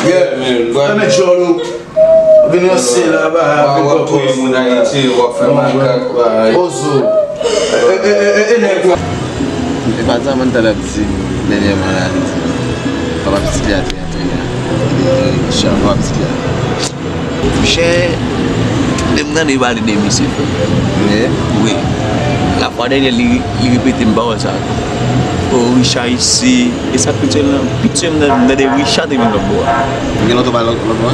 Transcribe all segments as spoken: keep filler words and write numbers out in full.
Yeah, man. Anmèt djòl ou. Vin ranse la, ba, vin pran pòz. Moun Ayiti, w ap fè makak, ba. Ozo. E, e, e, e, e, nèg la. E pa sa, man, talè ap di, dènyèman la, li di, papa pitit li a te antre a. Li di, chan, papa pitit li a. Monchè, lè m tande pale de misye, frè. Wi. Lafwa dènyè, li, li repete m pawòl sa. O, Richard isi. E sa k piti nan, piti nan, nan de Richard te vin lòt bò a. Ou gen lontan w pa lòt, lòt bò a?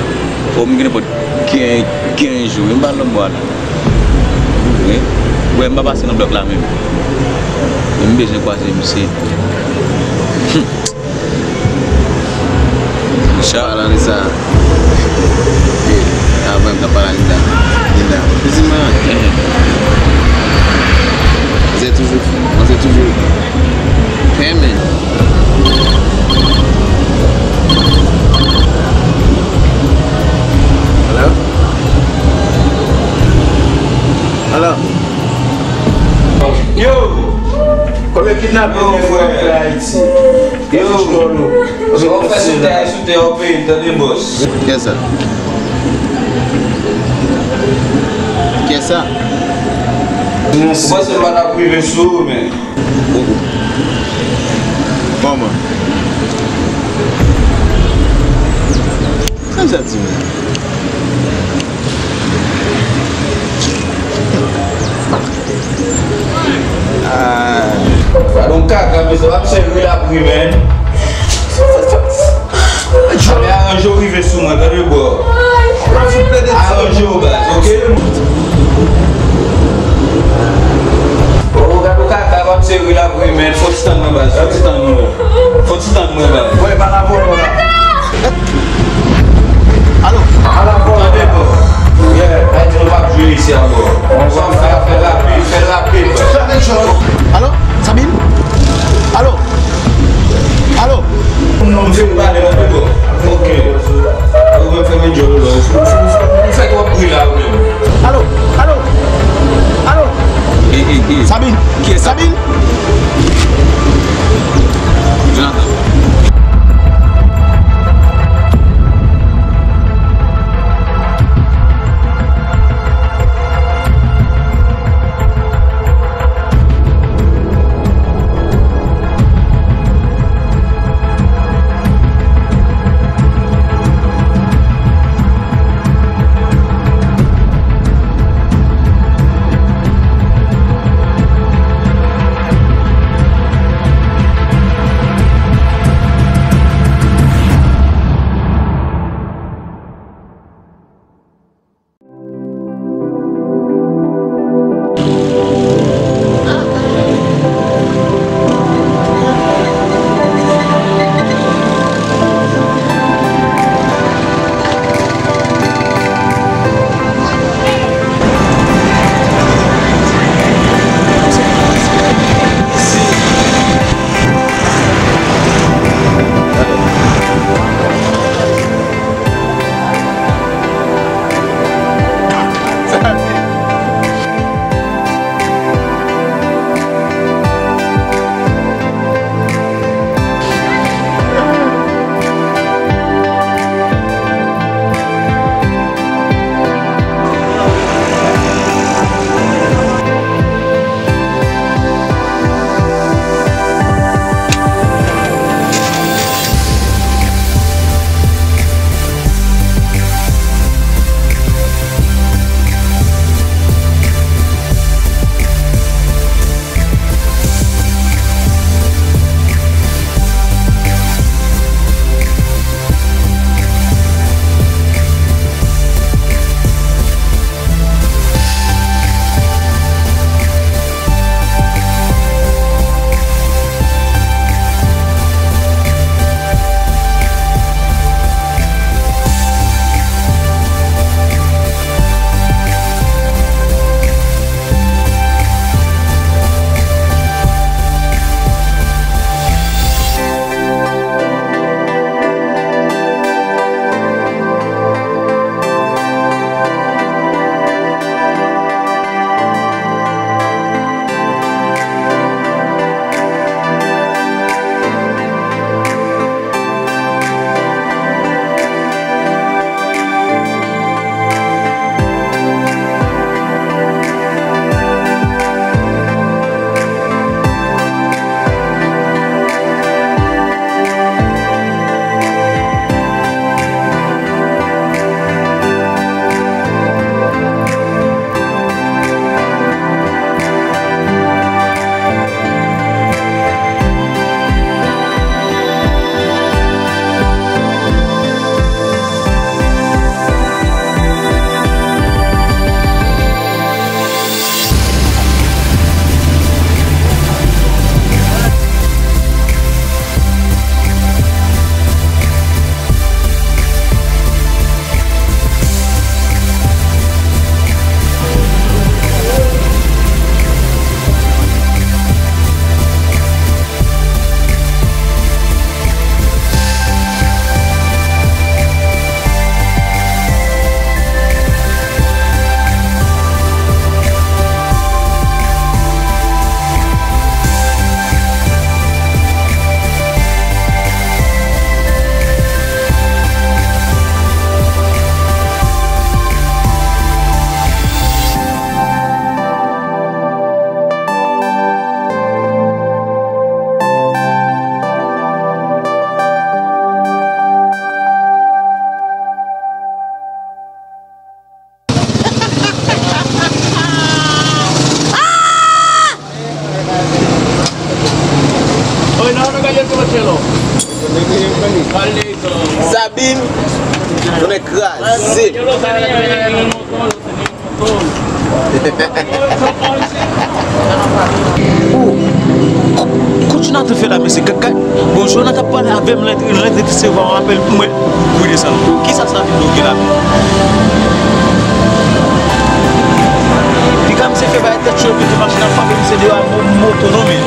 O, m gen nenpòt kenz, kenz jou, wi, m pa lòt bò a la. Wi. Wè, m pa pase nan blòk la menm. Men m bezwen kwaze misye. Richard. Pale ann sa. Avan m t ap pale a Linda. Linda. Pitit mwen an. Manzè toujou, manzè toujou. Pèmen. Hello? Hello? Yo! Kòm yo kidnape nèg yo antre Ayiti. Yo! Sa w fè sou tè a, sou tè a w peye, tande bòs. Kiyès sa? Kiyès sa? Ou panse m pa t ap rive sou ou, men. Kòman? Sa sa di menm? Ah. Gad on kaka, mesye, w ap sèvi l ap ri, man. Sa fè aranje w rive sou mwen, tande bò. Aranje w, baz, oke? O, gad on kaka, w ap sèvi l ap ri, man. Fò ti tann mwen, baz, fò ti tann mwen. Fò ti tann mwen, baz. Wè, pa la vòlò la. Alo? Ala fò. Tande, bò. Yeah, Ayiti, nou p ap jwe isi a, bò. Sa w fè a, fè l rapid, fè l rapid, bò. Alo? Sabine? Alo? Alo? Non, m fin pale, tande, bò. Ok. Ou menm fè men djòl ou la. Ou fè twòp bri la, ou menm. Alo? Alo? Alo? E, e, e. Sabine? Kiyès sa? Sabine? Jonathan. Sabine, tonnè kraze. Ou, kou, kou Jonathan fè la, mesye, gad, gad. Bon, Jonathan ap pale avè m, lè, lè, lè, se vwa, m apèl pou mwen. Wi, desann. Kisa sa vin bloke la? Piga misye fè bay tèt cho, epi machin ap frape misye deyò ak mo-, moto, non, men.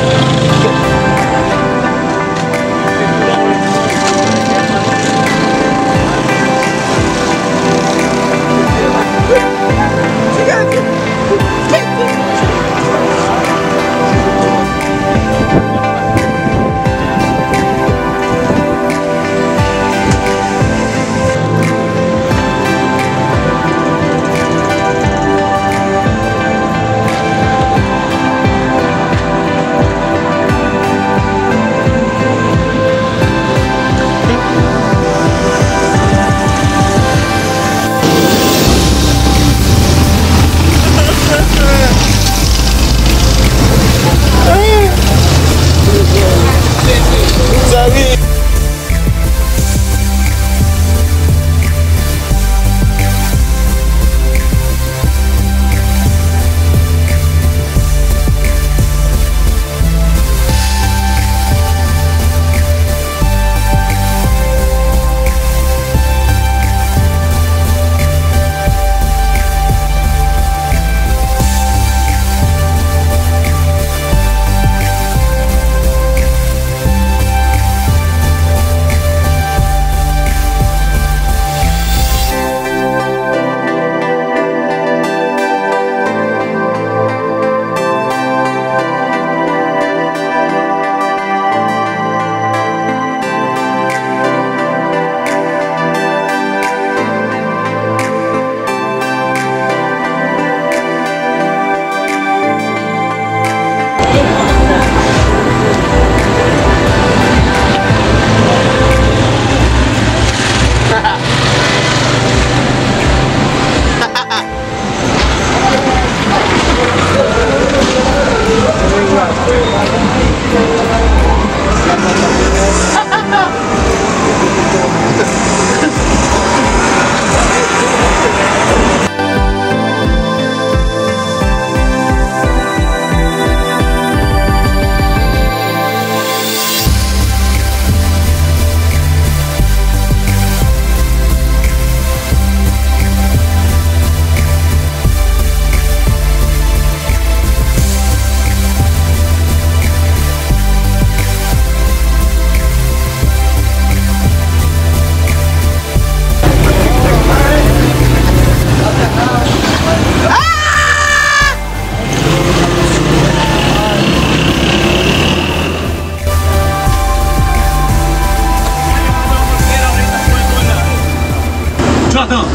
Jonathan!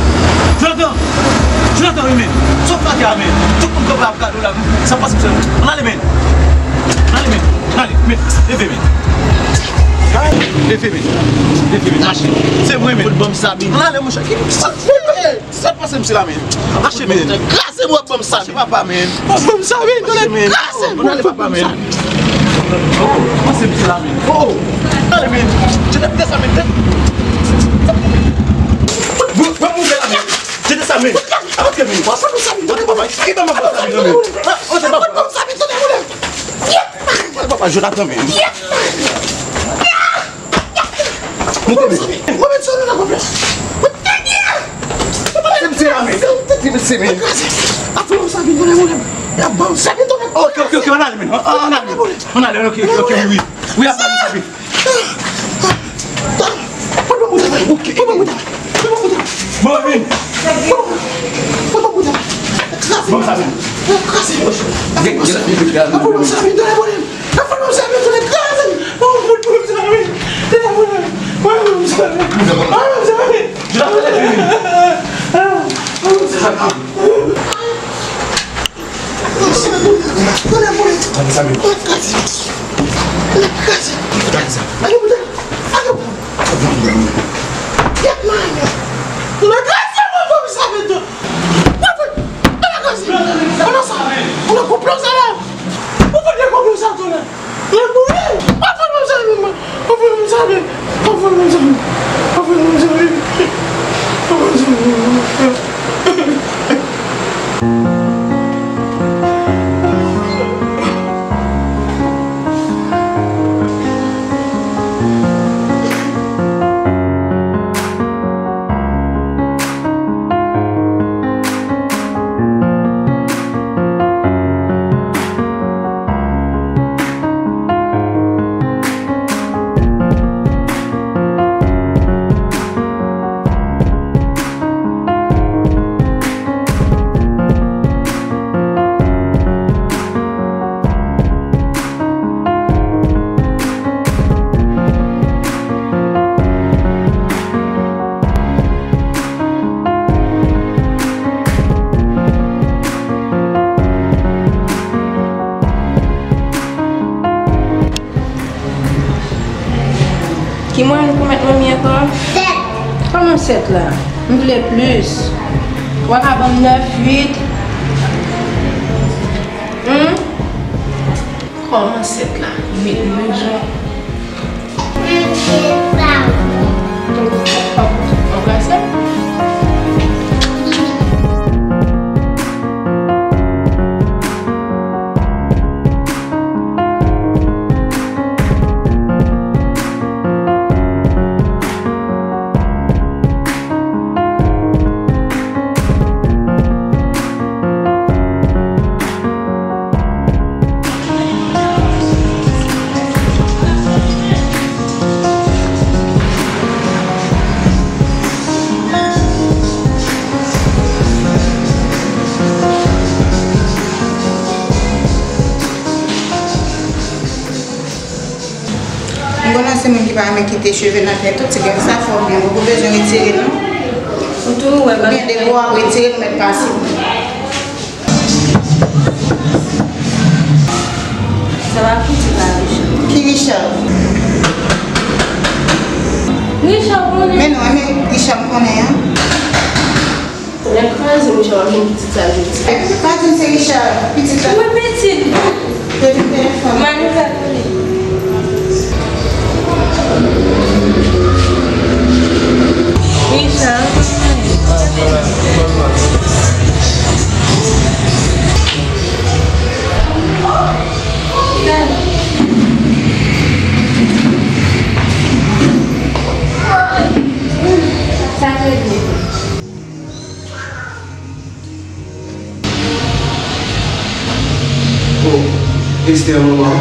Jonathan! Jonathan, wi, men! Sot lakay la, men! Tout moun kanpe ap gade w la, men! Sa pase, mesye? Ann ale, men! Ann ale, men! Ann ale, men! Leve, men! Leve, men! Leve, men! Mache! Se vre, men! Fout ban m sa, men! Ann ale, monchè! Ki sa? Sa k pase, mesye la, men? Mache, men! Kraze m, w ap ban m sa, men! Papa, men! W ap ban m sa, men! Tande, men! Kraze m! Ann ale, papa, men! Oh! Pase, mesye la, men! Oh! Ale, men! Jete sa, men! Jete sa, men! Jete sa, men! Antre, men! Papa, men! Antre, papa! Ki ban m ap ban sa, men! Antre, papa! Papa, Jonathan, men! Moute, men! Mwen menm sa, nou nan konplas! Mwen tèt! Papa, se msye la, men! Tèt, mesye, men! Kraze! Ap fè m sa, vin, mwen, mwen! Y ap ban m sa, vin, tonè! Ok, ok, ok, ann ale, men! Ann ale, men! Ann ale, ok, ok, ok, wi, wi! Wi, ap ban m sa, vin! Bon, vin. Bon, sa vin. Gade sa. Gade sa. Ki mwayen pou mèt manmi ankò? Sèt. Kòman sèt la? M vle plis. W a ka ban m nèf, uit? Hmm? Kòman sèt la? Uit, m bezwen. Anbrase. M konnen se moun ki pa renmen kite cheve nan tèt ou, ti grenn sa fò byen, ou bezwen retire l non. Ou tou wè, ou gen de bò ap retire l, mèt pase. Sa va fouti la, Richard. Ki Richard? Richard konnen. Men non, men Richard konnen an. Lè kraze, Richard ap jwenn pitit sa jodi. Pa di m se Richard, pitit la. Wi, pitit. Jodi m te enfòme. Manou ka konnen. Richard. Sa te di. Oh, Esther, manman.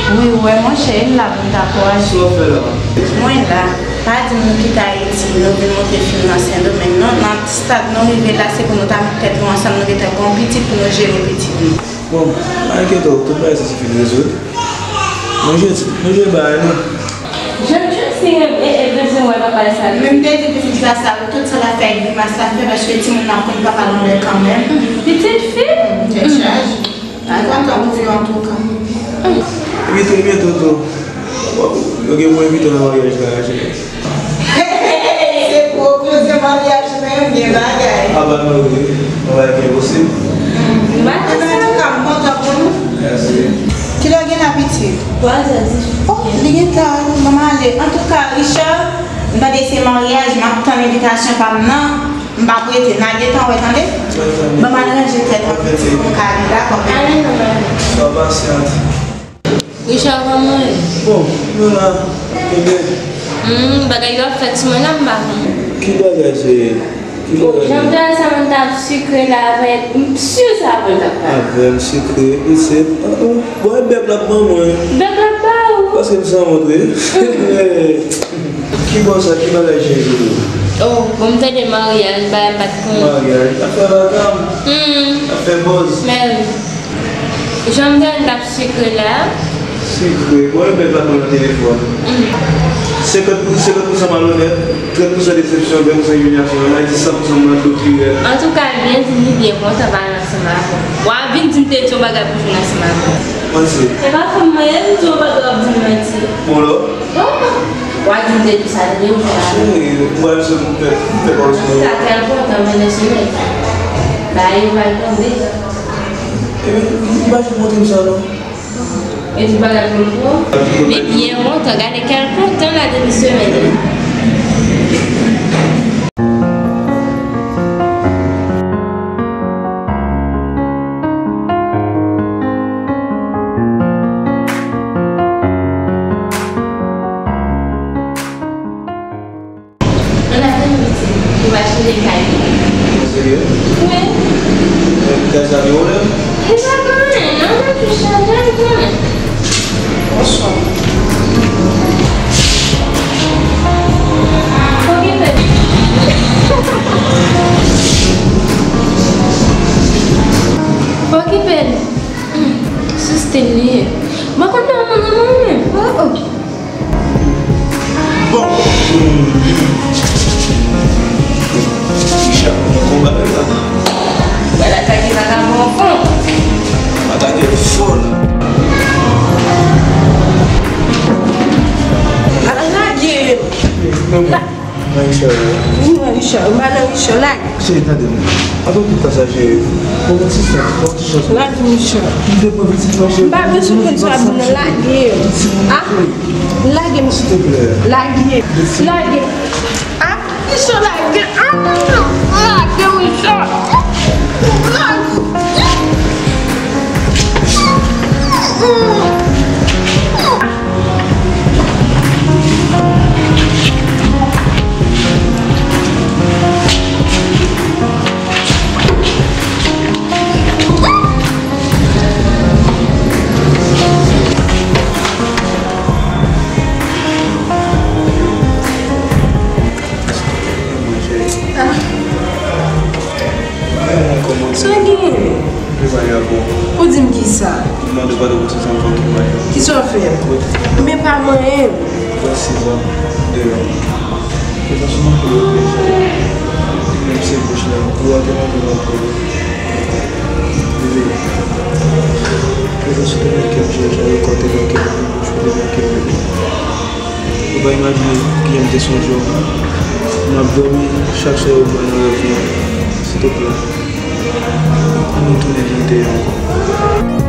Wi, ou wè, monchè, m la pou m ta kouraje. Sa w ap fè la? Mwen la. Pa di m nou kite Ayiti, nou vin monte fim nan Sendomeng, non. Nan stad nou rive la, se pou nou ta met tèt nou ansanm, nou gentan gen yon pitit pou nou jere pitit nou. Bon, pa enkyete w, tout bagay sa se fin rezoud. Nou jwe, nou jwe bagay nou. Jan Jesse e, e bezwen wè papa l sa. Men m te di pitit sa sa, tout sa l ap fè ak grimas l ap fè, paske timoun nan konn papa l anlè kanmenm. Pitit fi? Tèt chaje. Mwen kontan pou li antouka. Byen, byen, tonton. Yo gen pou envite w nan maryaj la, cheri. Se gwo koze maryaj menm, gen bagay. A ba nou wi, yon bagay ki enposib. Antouka, m kontan pou nou. Mèsi. Kilè w gen la pitit? Twazè dis. Oh, li gentan, manman ale. Antouka, Richard, m tande se maryaj, m ap tann envitasyon pa m nan. M p ap rete, n a gentan wè, tande? Ban m al ranje tèt an pitit pou m ka ale, dakò? Ale non, ale. Swa pasyant. Richard, kòman w ye? Bon, nou la, kenbe. Hmm, bagay yo ap fè timoun la, m pa konnen. Ki bagay se? Ki bagay? Jan m te al sa, mwen t ap sikre la avè, m si se avè l t ap pale. Avè m sikre, pitit. Ah, ah. Bon, e bèk l ap ban mwen. Bèk l ap ba ou. Paske m sanwont wi. Ki bò sa, ki bagay Jezi di? Oh, bon, m tande maryaj, bagay m pa t konnen. Maryaj, afè vakanm. Hmm. Afè bòz. Men wi. Jan m tande l ap sikre la. Sikre. Bon, e bèk la pran nan telefòn. Hmm. Senkant pou, senkant pousan malonèt, trant pousan desepsyon, ven pousan imilyasyon. An Ayiti, san pousan moun nan dlo ki rèd. Antouka, l byen di li byen kontan pale ansanm avè w. W a vin di m te di yon bagay pou jwenn ansanm avè w. Manti. E pa fanm mwen ye, m di yon bagay w ap di m manti. Bon, lò. Oh! W a di m te di sa, tande, ou fè la. Cheri, m wè misye pou fè, pou fè kòb sou mwen. Sa kè l kontan, men lèse men. Bagay yo pral tonbe. Ebyen, li pa janm montre m sa, non. E di bagay pou l pran. Li byen kontan, gade kè l kontan la depi semèn. Ann atann pitit, pou m al chanje kay li. Ou serye? Wi. Men kay sa gen pwoblèm? Li pa gen anyen, non, men jis chanje, li konnen. Bonswa. Okipe l. Okipe l. Hmm, sistèm li ye. Mwen konn nan moun nan mwen menm. Oh, oh. Bon. Richard, konn bagay la. Wè lakay ki pa ka bon fon. Atake fò la. Ala lage. Nan Richard. Vin nan Richard. M pa nan Richard. Lage. Cheri, tande m. An tanke pasaje, pran yon ti sans, pran yon ti sans. Lage Richard. M te pran pitit mwen, cheri. M pa bezwen konn sa pou nou lage. Ah, lage m. Silvouplè. Lage. Lage. Ah, Richard, lage. Ah, lage Richard. Lage. Sa genyen? Mwen pale avè w. Ou di m kisa? Mwen mande w padon pou ti zanfan ki mwen. Kisa w fè? Men pa manyen m. Gen sis an deyò. Prezans ou manke yo byen fò. Menm se bouch la, gwo a te manke nan po. Bebe. Prezans ou te manke m, jodi a, kò te manke m, bouch ou te manke m, bebe. Ou pa imajine kijan m te sonje w. M ap dòmi, chak swa yo pran nan rèv mwen. Silteplè. Ann nou tounen jan n te ye ankò.